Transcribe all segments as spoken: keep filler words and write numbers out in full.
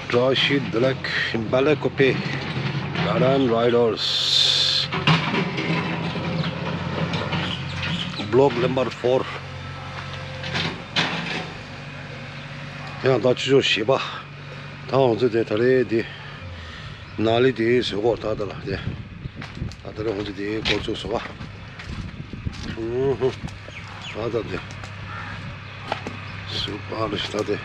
བཀྲ་ཤིས་བདེ་ལེགས། Belle Coupe Baron Riders Vlog number four། ཡང་ད་ཆུ་ཚོད་བཞི་པ། ད་ང་ཚོ་དེ་ད་རེས་དེ་ནཱ་ལི་དེ་བཟོས་གོ། ད་ད་ལ་དེ་ད་ད་རེས་ང་ཚོ་དེ་འགོ་ཚུགས་སོང་བ། ཧུམ་ཧུམ། ད་ད་དེ་སུ་པར་ཞིག་ད་དེ།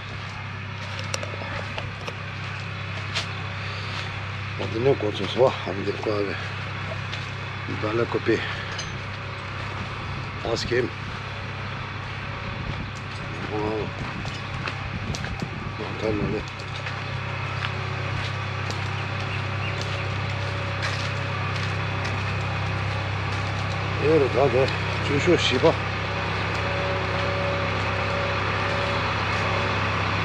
འོ་དེ་ནས་འགོ་ཚུགས་སོང་བ། ཨ་ནི་དེ་ཀོ་ཨ་བེ། Belle Coupe། First game། ཨོ། ད་ལོ་ལེ། ཨེ་རེད། ད་དེ་བཅུ་ཤོག་བཞི་པ།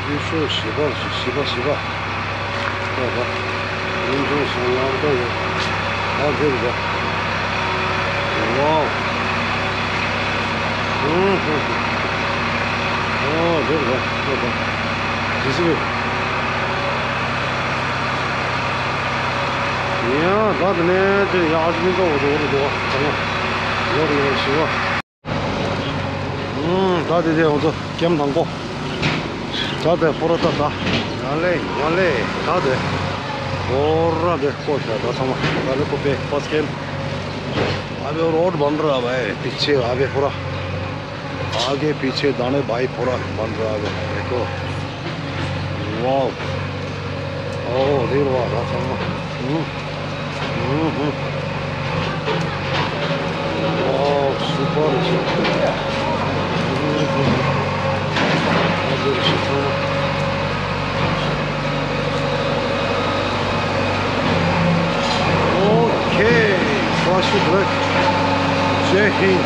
བཅུ་ཤོག་བཞི་པ། བཞི་པ། བཞི་པ། ད་ད་ཡུམ་ཆུང་ཞང་ལམ་ད་ཡོད། ད་དེ་རེད་ད། ཝའོ། ཧུང་ཧུང་ཧུང་། ཨོ་དེ་རེད་ད། ད་ད་ཇི་སི་བེ། ཡང་ད་དེ་ནས་དེ་ཡག་ཅིག་མི་འདུག་འོ་དེ་འོ་དེ་འདུག་ཚང་མ་ལོག་ནས་ཞི་བ། ཨུམ། ད་དེ་དེ་ང་ཚོ་ཀེམ་དང་པོ། ད་དེ་ཕོ་ར་ད་ད། ཡང་ལེ་ཡང་ལེ། ད་དེ་ཕོ་ར་དེ་ཀོ་ཤ་ད་ཚང་མ་ད་ལེ་ཀོ་པེ་ཕར་སི་ཀེམ། अभी रोड बन रहा है भाई, पीछे अभी पूरा आगे पीछे दाने बाएं पूरा बन रहा है, देखो। वाओ। ओ, देर वाह, रात हम। Hmm. Hmm, hmm. Wow, super. Hmm, hmm. Okay, स्वास्थ्य सुरक्षा। जय हिंद।